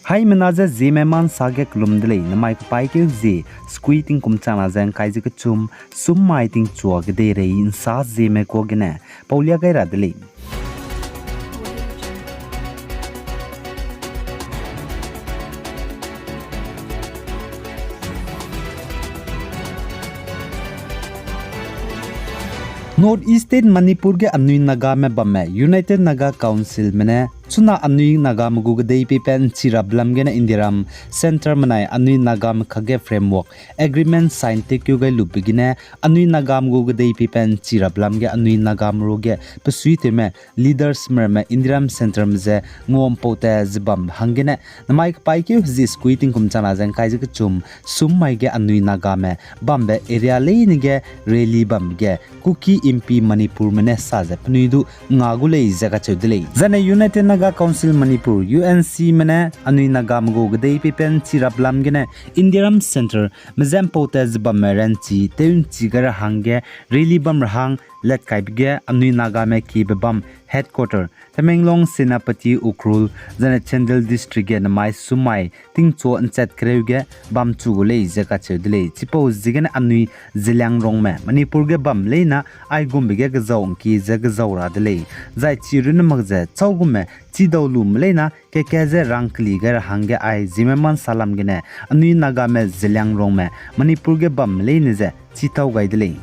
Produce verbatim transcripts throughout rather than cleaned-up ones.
Haimena ze Zeme ma nsa ge kelum de lei, namai kepaîkeu hezie sekui tingkum changna ze ngkai ze kechum, sum mai tingchua kedeirei nsa Zeme kuâ gene paulia gai ra de lei. North East State Manipur ge anui Nagame bamme United Naga Councilme ne chuna anui Nagame gu kedei peipat nchi rabe lam gene Indiaram Centre menai anui Nagame kakge framework agreement sign tewkeu gai lube gene anui Nagame gu kedei peipat nchi rabe lam ge anui Nagame ruage pesuitewme leadersme ramme Indiaram Centreme ze nguampau tat ze bam hanggene namai kepaîkeu hezie sekui tingkum changna ze ngkai ze kechum sum mai ge anui Nagame bambe area leine ge rally bambe ge Kuki MP Manipurme ne sa ze penui du nga gu lei ze kacheu de lei. Zaine United Naga Council Manipur, U N Cme ne anui Nagame gu kedei peipat nchi rabe lam gene Indiaram Centreme ze mpau tat ze bamme ranchi tew nchi gai ra hangge rally bam ra hang letkaibe ge anui Nagame kiebe bam headquarter Tamenglong, Senapati, Ukhrul, zaine Chandel District ge namai sum mai tingchua nchat kereu ge bam chu gu lei ze kacheu de lei. Chipau ziegene anui Zeliangrongme Manipur ge bam leina aigumbe ge kezau ngki ze kezau ra de lei. Zai chi runne mak ze châugume chidau lume leina keke ze rangkeli gai ra hangge ai Zeme ma nsa lam gene anui Nagame Zeliangrongme Manipur ge bam leine ze chitau gai de lei.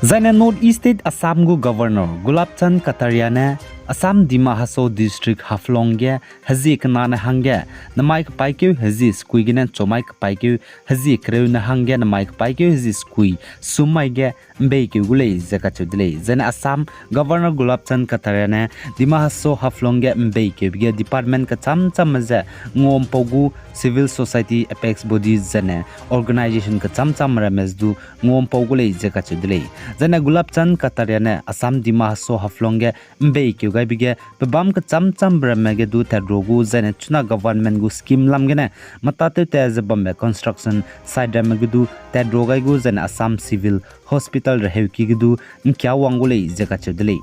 Zaine North East State Assam gu Governor Gulab Chand Kataria ne Assam Dima Hasao District Haflong ge hezie kena ne hangge namai kepaîkeu hezie sekui gene chumai kepaîkeu hezie kereu ne hangge namai kepaîkeu hezie sekui sum mai ge mbeikeu gu lei ze kacheu de lei. Zaine Assam Governor Gulab Chand Kataria ne Dima Hasao Haflong ge mbeikeube ge department kecham chamme ze nguampau gu civil society apex body zaine organisation kecham chamme ramme ze du nguampau gu lei ze kacheu de lei. Zaine Gulab Chand Kataria ne Assam Dima Hasao Haflong ge mbeikeu gaibe ge pebâm kecham chambe ramme ge du tatdua gu zaine chuna government gu scheme lam gene mâtâtew tat ze bambe construction site ramme ge du tatdua gai gu zaine Assam Civil Hospital reheuki ge du ngkia wang gu lei ze kacheu de lei.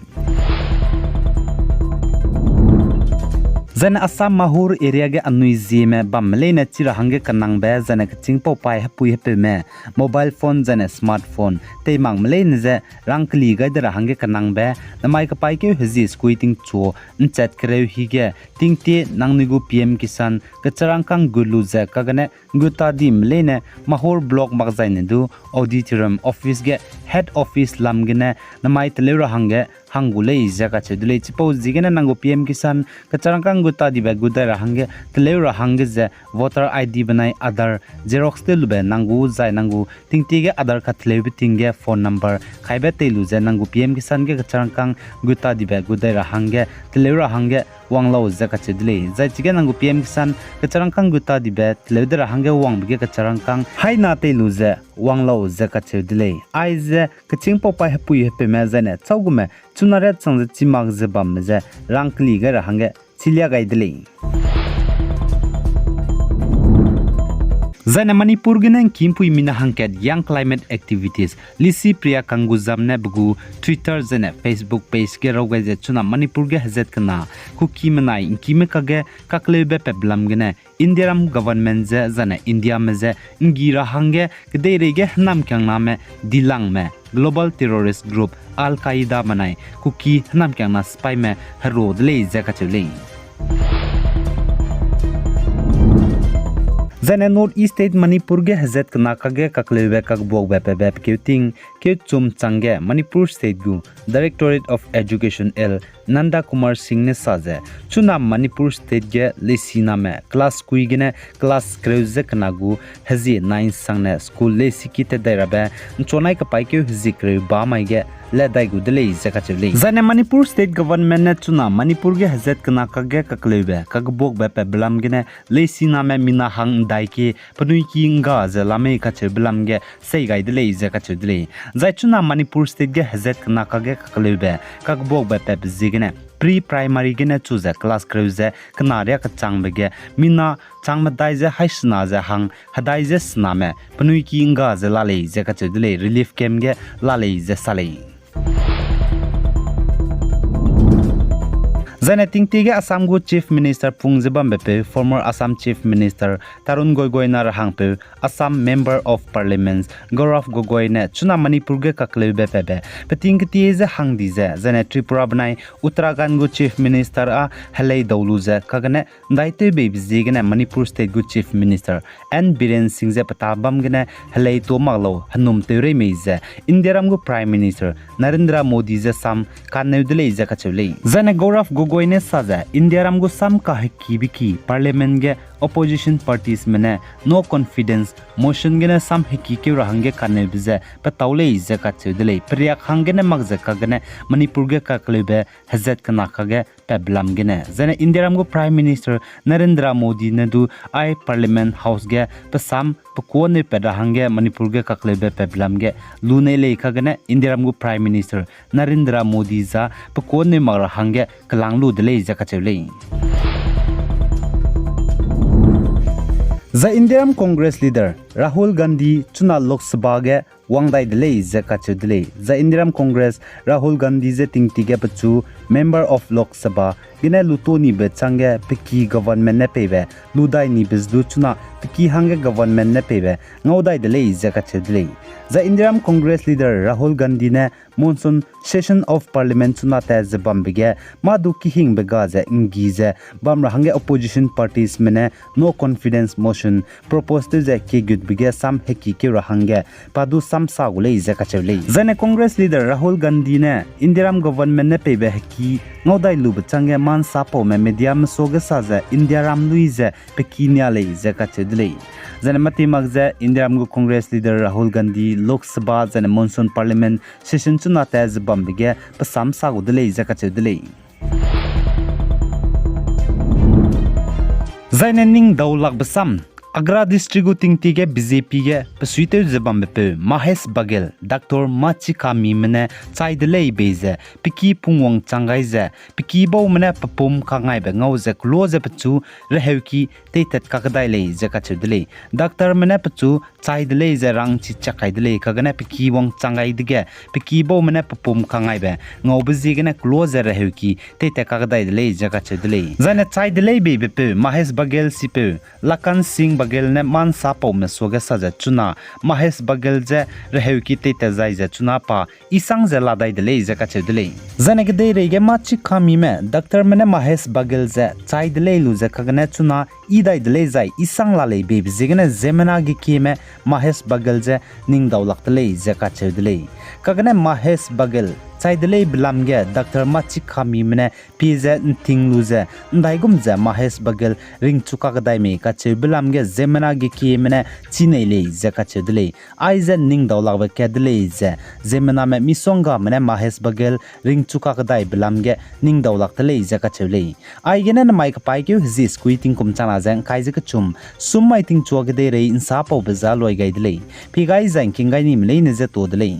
Zaine Assam Mahur area ge anui Zeme bamme leine chi ra hangge kenangbe zaine kechîngpau paî hepui hepeume mobile phone zaine smartphone teimakme leine ze rangkeli gai de ra hangge kenangbe namai kepaîkeu hezie sekui tingchua nchat kereu hige tingtie nangnui gu P M Kisan kecharangkâng gut lu ze kagene ngguta dime leine Mahur block makzaine du auditorium office ge head office lam gene namai teleu ra hangge hang gu lei ze kacheu de lei. Chipau ziegene nang gu P M Kisan kecharangkâng ngguta dibe gut dai ra hangge teleu ra hangge ze voter I D benai Aadhaar xerox tew lube nang gu zai nang gu tingtie ge Aadhaar card teleube ting ge phone number kaibe tei lu ze nang gu P M Kisan ge kecharangkâng ngguta dibe gut dai ra hangge teleu ra hangge wang lau ze kacheu de lei. Zai chige nang gu P M Kisan kecharangkâng ngguta dibe teleu de ra hangge wangbe ge kecharangkâng haina tei lu ze wang lau ze kacheu de lei. Aize kechîngpau paî hepui hepeume zaine châugume chuna riat chang ze chimak ze bamme ze rangkeli gai ra hangge chilia gai de lei. Zaine Manipur gene ngkimpui mina hangkat Young Climate Activist Lisi Priya Kanguzam ne pe gu Twitter zaine Facebook page ge raw gai ze chuna Manipur ge hezat kena Kuki menai ngkime kakge kakleube patbe lam gene Indiaram government ze zaine Indiame ze nggi ra hangge kedeirei ge hênamkiangname dilangme global terrorist group Al Qaeda benai Kuki hênamkiangna sipaime hero de lei ze kacheu lei. Zaine North East State Manipur ge hezat kena kakge kakleube kakbuakbe patbe pe keu ting keu chum changge Manipur State gu Directorate of Education L Nanda Kumar Singh ne sa ze, chuna Manipur State ge leisiname class kui gene class kereu ze kena gu hezie nine sangne school leisiki tat dai rabe nchunai kepaîkeu hezie kereu ba mai ge le dai gu de lei ze kacheu lei. Zaine Manipur State Government ne chuna Manipur ge hezat kena kakge kakleube kakbuakbe patbe lam gene leisiname mina hang ndaiki penui ki ngga ze la mei kacheube lam ge sei gai de lei ze kacheu de lei. Zai chuna Manipur State ge hezat kena kakge kakleube kakbuakbe patbe ziegene pre-primary gene chu ze class kereu ze kena riâ kechangbe ge mina chang medai ze haisena ze hang hedai ze sename penui ki ngga ze la lei ze kacheu de lei, relief camp ge la lei ze sa lei. Zaine tingtie ge Assam gu Chief Minister pung ze bambepeu former Assam Chief Minister Tarun Gogoi na rahangpeu Assam Member of Parliament Gaurav Gogoi ne chuna Manipur ge kakleube pabe peting ketie ze hang di ze, zaine Tripura benai Uttarakhand gu Chief Minister â helei dau lu ze kagene ndaitewbeibe ziegene Manipur State gu Chief Minister N Biren Singh ze petâ bam gene helei tuâ mak lau henum tew rei mei ze Indiaram gu Prime Minister Narendra Modi ze sam kanneu de lei ze kacheu lei. Zaine Gaurav Gogoi ne sa ze Indiaram gu sam kahekibe ki Parliament ge opposition partiesme ne no confidence motion gene sam hekikeu ra hangge kanneube ze petâu lei ze kacheu de lei. Periak hanggene mak ze kagene Manipur ge kakleube hezat kena kage patbe lam gene, zaine Indiaram gu Prime Minister Narendra Modi ne du ai Parliament House ge pe sam pekuâ neu pat ra hangge Manipur ge kakleube patbe lam ge lunei lei kagene Indiaram gu Prime Minister Narendra Modi za pekuâ neu mak ra hangge kelang lu de lei ze kacheu lei. Zai Indiaram Congress leader Rahul Gandhi chuna Lok Sabha ge wang dai de lei ze kacheu de lei. Zai Indiaram Congress Rahul Gandhi ze tingtie ge pechu Member of Lok Sabha gene luto nibe chângge pe ki government ne peibe lu dai nibe ze du chuna pe ki hangge government ne peibe ngau dai de lei ze kacheu de lei. Zai Indiaram Congress leader Rahul Gandhi ne monsoon session of Parliament chuna tat ze bambe ge mâ du kihingbe ga ze nggi ze bam ra hangge opposition partiesme ne no confidence motion propose tew ze kiegutbe ge sam hekikeu ra hangge pa du sam sa gu lei ze kacheu lei. Zaine Congress leader Rahul Gandhi ne Indiaram government ne peibe heki ngau dai lube chângge mâ nsapaume mediame suage sa ze Indiaram lui ze pe ki nia lei ze kacheu de lei. Zaine mâti mak ze Indiaram gu Congress leader Rahul Gandhi Lok Sabha zaine monsoon Parliament session chuna tat ze bambe ge pe sam sa gu de lei ze kacheu de lei. Zaine ning dau lakbe sam, Agra district gu tingtie ge B J P ge pe suitew ze bambepeu Mahesh Bagal, Doctor Machi Kamime ne chai de lei bei ze pe ki pungwang chang gai ze, pe ki baume ne pe pum kangaibe ngau ze keloa ze pechu reheuki teitat kakdai lei ze kacheu de lei. Doctorme ne pechu chai de lei ze rangchi chak kai de lei, kagene pe ki wang chang gai dege, pe ki baume ne pe pum kangaibe ngaube ziegene keloa ze reheuki teitat kakdai de lei ze kacheu de lei. Zaine chai de lei beibepeu Mahesh Bagal sipeu Lakan Singh Bagal ne mâ nsapaume suage sa ze chuna Mahesh Bagal ze reheuki teitat zai ze chuna pa isang ze la dai de lei ze kacheu de lei. Zaine kedeirei ge Machi Kamime, doctorme ne Mahesh Bagal ze chai de lei lu ze kagene chuna i dai de lei zai isang la lei beibe ziegene ziemmena gekieme Mahesh Bagal ze ning dau lak de lei ze kacheu de lei. Kagene Mahesh Bagal chai de lei belam ge doctor Machi Kamime ne pie ze nting lu ze, ndaigum ze Mahesh Bagal ringchu kakdai mei kacheu belam ge ziemmena gekieme ne chi nei lei ze kacheu de lei. Aize ning dau lakbe kat de lei ze ziemmename misonggame ne Mahesh Bagal ringchu kakdai belam ge ning dau lak de lei ze kacheu lei. Aigene nemai kepaîkeu hezie sekui tingkum changna ze ngkai ze kechum, sum mai tingchua kedeirei nsapaube za luai gai de lei. Pie gai zai ngking gai nime leine ze tuâ de lei.